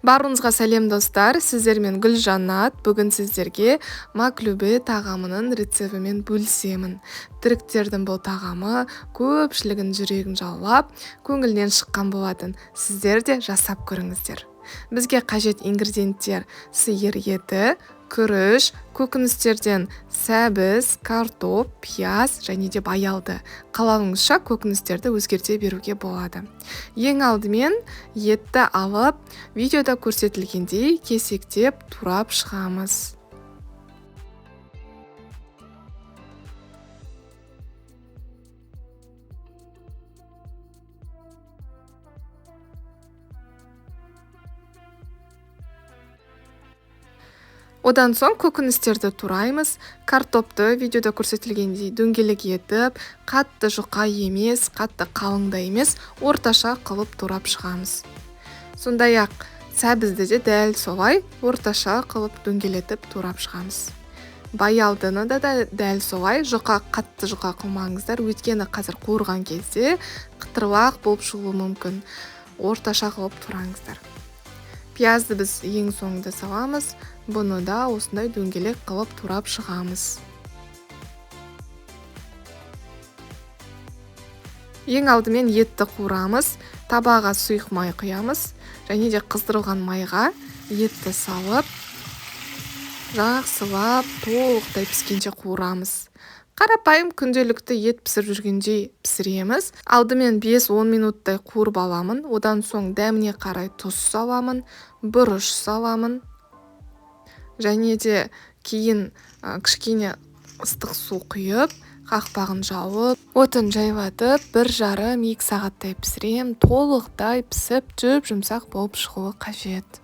Барлығыңызға сәлем, достар! Сіздермен Гүлжанат. Бүгін сіздерге маклюбе тағамының рецептімен бөлісемін. Түріктердің бұл тағамы көпшілігінің жүрегін жаулап, көңілінен шыққан болатын. Сіздер де жасап көріңіздер. Бізге қажет ингредиенттер: сиыр еті, күріш, көкөністерден сәбіз, картоп, пияз және де баялды. Қалауыңызша көкөністерді өзгерте беруге болады. Ең алдымен етті алып, видеода көрсетілгендей кесектеп турап шығамыз. Одан соң көкөністерді тураймыз. Картопты видеода көрсетілгендей дөңгелек етіп, қатты жұқа емес, қатты қалың да емес, орташа қылып турап шығамыз. Сондай-ақ сәбізді де дәл солай орташа қылып дөңгелетіп турап шығамыз. Баялдыны да дәл солай жұқа, қатты жұқа қылмаңыздар, өйткені қазір қуырған кезде қытырлақ болып шығуы мүмкін. Орташа қылып тураңыздар. Пиязды біз ең соңында саламыз. Бұны да осындай дөңгелек қылып турап шығамыз. Ең алдымен етті қуырамыз. Табаға сұйық май құямыз. Және де қыздырылған майға етті салып, жақсылап толықтай піскенше қуырамыз. Қарапайым күнделікті ет пісіріп жүргендей пісіреміз. Алдымен 5-10 минуттай қуырып аламын. Одан соң дәміне қарай тұз саламын, бұрыш саламын. Және де кейін кішкене ыстық су құйып, қақпағын жауып, отын жайлатып, 1,5-2 сағаттай пісірем. Толықтай пісіп, жұп-жұмсақ болып шығуы қажет.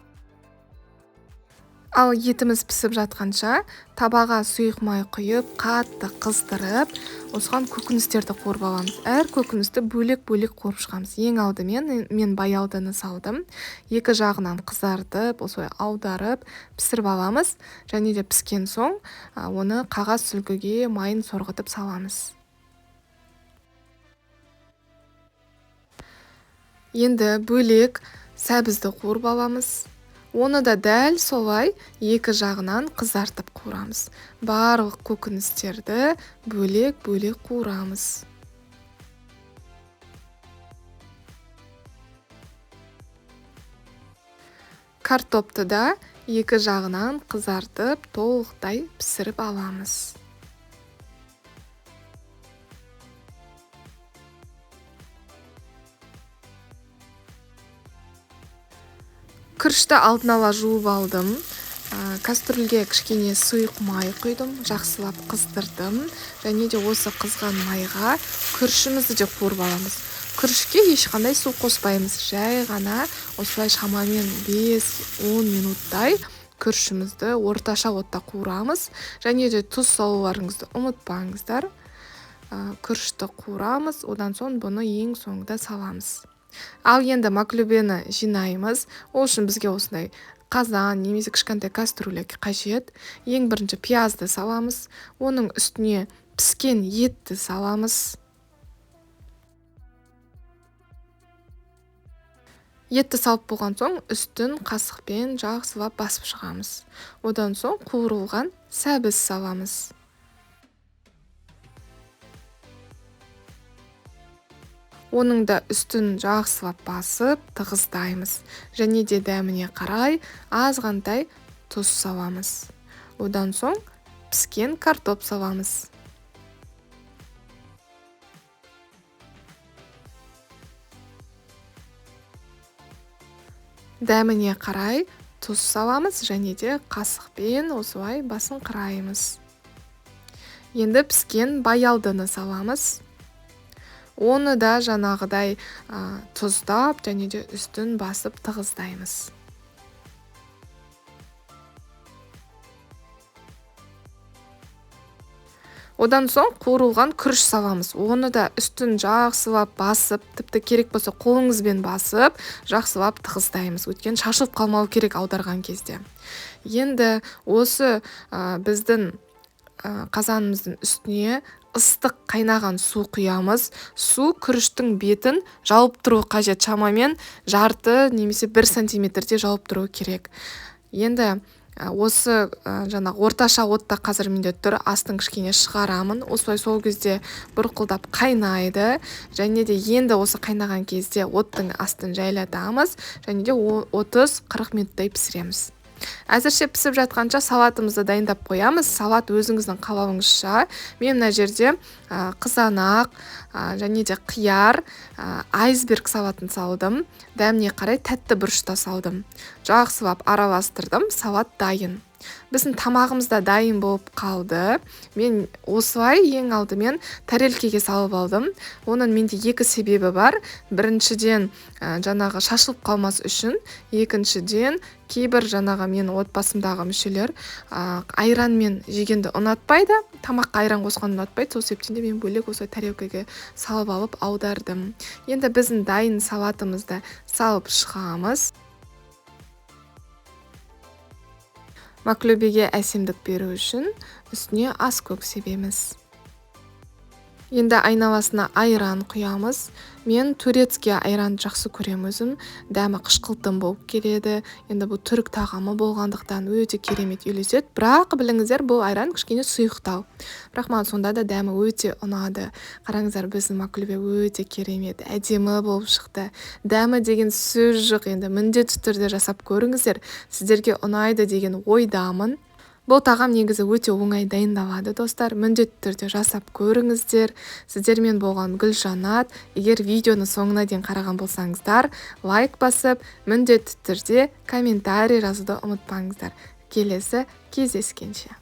Ал етіміз пісіп жатқанша табаға сұйық май құйып, қатты қыздырып, осыған көкөністерді қуырып аламыз. Әр көкөністі бөлек-бөлек қуырып шығамыз. Ең алдымен мен баялдыны салдым. Екі жағынан қызартып, осылай аударып, пісіріп аламыз. Және де піскен соң, оны қағаз сүлгіге майын сорғытып саламыз. Енді бөлек сәбізді қуырып аламыз. Оны да дәл солай екі жағынан қызартып қуырамыз. Барлық көкөністерді бөлек-бөлек қуырамыз. Картопты да екі жағынан қызартып, толықтай пісіріп аламыз. Күрішті алдын ала жуып алдым. Кастрюльге кішкене сұйық май құйдым, жақсылап қыздырдым. Және де осы қызған майға күрішімізді де қуырып аламыз. Күрішке ешқандай су қоспаймыз. Жай ғана осылай шамамен 5-10 минуттай күрішімізді орташа отта қуырамыз. Және де тұз салуларыңызды ұмытпаңыздар. Күрішті қуырамыз, одан соң бұны ең соңында саламыз. Ал енді маклюбені жинаймыз. Ол үшін бізге осындай қазан немесе кішкентай кастрюля қажет. Ең бірінші пиязды саламыз. Оның үстіне піскен етті саламыз. Етті салып болған соң үстін қасықпен жақсылап басып шығамыз. Одан соң қуырылған сәбіз саламыз. Оның да үстін жақсылап басып, тығыздаймыз. Және де дәміне қарай азғантай тұз саламыз. Одан соң піскен картоп саламыз. Дәміне қарай тұз саламыз және де қасықпен осылай басын қыраймыз. Енді піскен баялдыны саламыз. Оны да жаңағыдай, тұздап және де үстін басып тығыздаймыз. Одан соң қуырылған күріш саламыз. Оны да үстін жақсылап басып, тіпті керек болса қолыңызбен басып, жақсылап тығыздаймыз. Өйткені шашылып қалмау керек аударған кезде. Енді осы, біздің, қазанымыздың үстіне Ыстық қайнаған су құямыз. Су күріштің бетін жауып тұру қажет, шамамен жарты немесе 1 сантиметрде жауып тұру керек. Енді осы жаңағы орташа отта қазір менде тұр, астын кішкене шығарамын. Осылай сол кезде бұрқылдап қайнайды. Және де енді осы қайнаған кезде оттың астын жайлатамыз және де 30-40 минуттай пісіреміз. Әзірше пісіп жатқанша салатымызды дайындап қоямыз. Салат өзіңіздің қалауыңызша. Мен мына жерде қызанақ және де қияр, айсберг салатын салдым. Дәміне қарай тәтті бұрыш та салдым. Жақсылап араластырдым, салат дайын. Біздің тамағымыз да дайын болып қалды. Мен осылай ең алдымен тарелкеге салып алдым. Оның менде екі себебі бар. Біріншіден, жаңағы шашылып қалмас үшін, екіншіден, кейбір жаңағы менің отбасымдағы мүшелер айранмен жегенді ұнатпайды, тамаққа айран қосқанды ұнатпайды. Сол себептен де мен бөлек осылай тарелкеге салып алып аудардым. Енді біздің дайын салатымызды салып шығамыз. Маклюбеге әсемдік беру үшін үстіне ас көк себеміз. Енді айналасына айран құямыз. Мен турецкий айранды жақсы көрем өзім. Дәмі қышқылтым болып келеді. Енді бұл түрік тағамы болғандықтан өте керемет үйлеседі. Бірақ біліңіздер, бұл айран кішкене сұйықтау. Бірақ маған сонда да дәмі өте ұнады. Қараңыздар, біздің маклюбе өте керемет, әдемі болып шықты. Дәмі деген сөз жоқ, енді міндетті түрде жасап көріңіздер. Сіздерге ұнайды деген ойдамын. Бұл тағам негізі өте оңай дайындалады, достар. Міндетті түрде жасап көріңіздер. Сіздермен болған Гүлжанат. Егер видеоны соңына дейін қараған болсаңыздар, лайк басып, міндетті түрде комментарий жазуды ұмытпаңыздар. Келесі кездескенше.